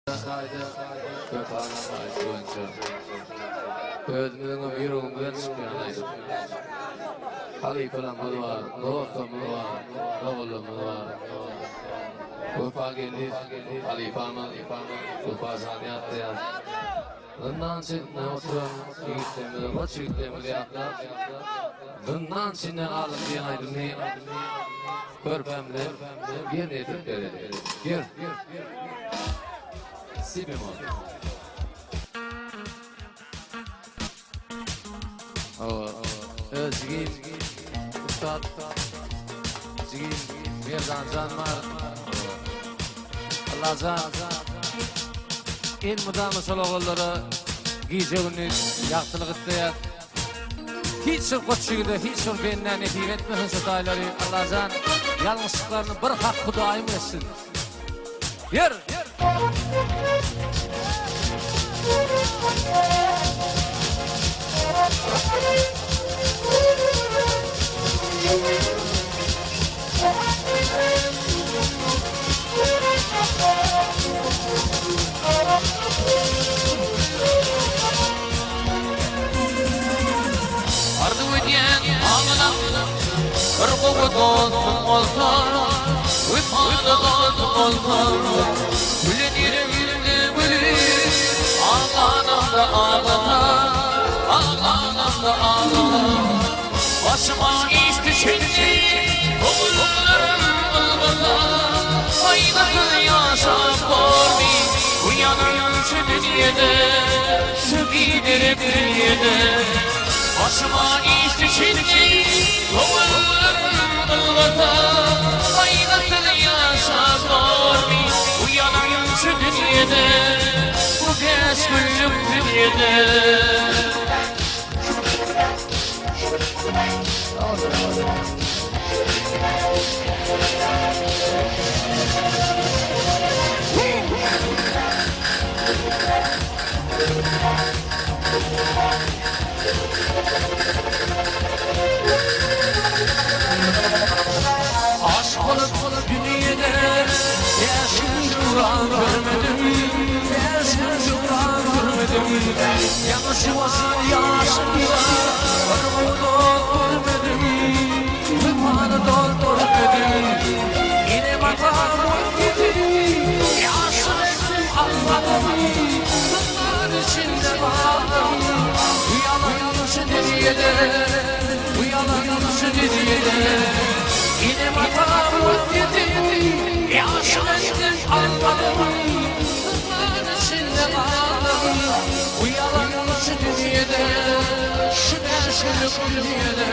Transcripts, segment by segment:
Köp adam aýtdy boýunça. Özümiziňem ýüregimizden çykýan aýdym. Halypalarymyz bar, dostlarymyz bar, doganlarymyz bar. Wepa Geldiýew halypamyz, Wepa jany ýatlaýas. Zyndan çetinde oturan ýigitlerimizi, goç ýigitlerimizi ýatlap, Zyndan içinde galdym diýen aýdymyny körpämize ýerine ýetirip bereli. Ýer. Si bemol. Hawa, öz jigim, ussat jigim Merdanjan bar. Allajan elmydama şol ogullara gije-gündiz ýagtylyk isleýär. Hiç bir goç ýigide, hiç bir bendä nesip etmesin şu taýlary. Allajan ýalňyşlyklaryny bir hak Hudaýym geçsin. Ýör! Arzuw edýän aňyna bir gowy dostum bolsa, Wepaly dostum bolsa, Gülen ýerimde gülüp, aglanamda aglasa, Aglanamda aglasa. Başyma iş düşende, ogullarym ylgasa, Gaýgysyz ýaşap bormy bu ýalançy dünýede, Şu biderek dünýede. Başyma iş düşende, ogullarym ylgasa, Gaýgysyz ýaşap bormy bu ýalançy dünýede, Bu bäş günlük dünýede. Aşk bolup dünýede bäş gün döwran görmedim, bäş gün döwran görmedim. Ýaňy juwan ýaşymda bir gowy dost görmedim, wepaly dost görmedim. Enem-atam ötdi, ýaşyk etdim almadym, zyndan içinde galdym. Bu ýalançy dünýede, bu ýalançy dünýede. Enem-atam ötdi, ýaşyk etdim almadym, zyndan içinde galdym. Bu ýalançy dünýede, şu bäş günlük dünýede.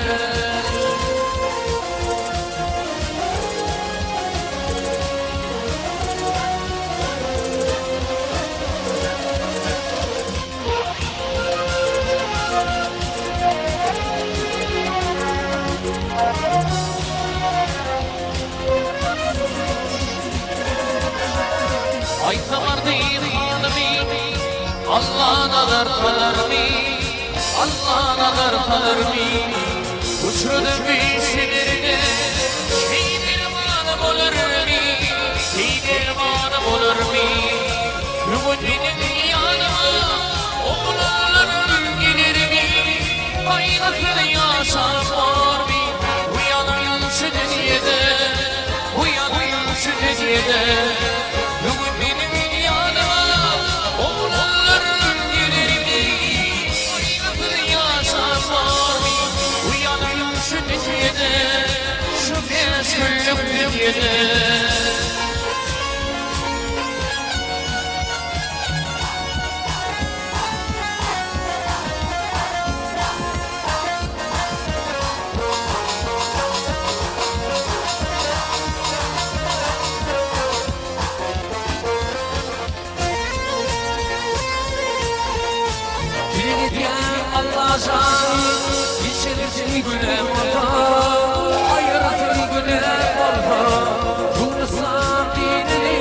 Aýtsam ardy halymy, Alla nazar salarmy, Alla nazar salarmy? Uçradym işlerine, Şeý derman bolarmy, Şeý derman bolarmy? Bu gün meniň ýanyma oglanlarym gelermi? Gaýgysyz ýaşap bormy bu ýalançy dünýede, Bu ýalançy dünýede? Bu gün meniň ýanyma oglanlarym gelermi? Gaýgysyz ýaşap bormy bu ýalançy dünýede, Şu bäş günlük dünýede? Dileg edýän Allajan, geçirsin günäm bolsa, aýyrsyn günäm bolsa, Ýunusam dinini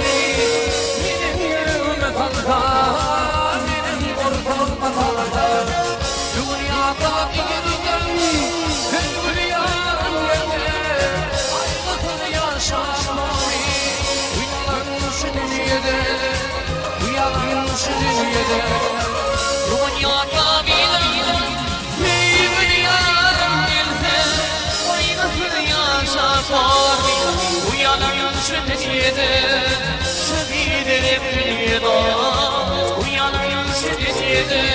meniň ýüregime salsa, meniň gursagyma salsa. Bu gün ýatlap gidipdim, söýgüli ýarym gelse, gaýgysyz ýaşamaly, bu ýalançy dünýede, bu. şu dünýede. Dünýä kamylyň söýgüli ýarym gelse, Gaýgysyz ýaşap bormy bu ýalan dünýede. Şu diýdirip dünýede, bu ýalan dünýede.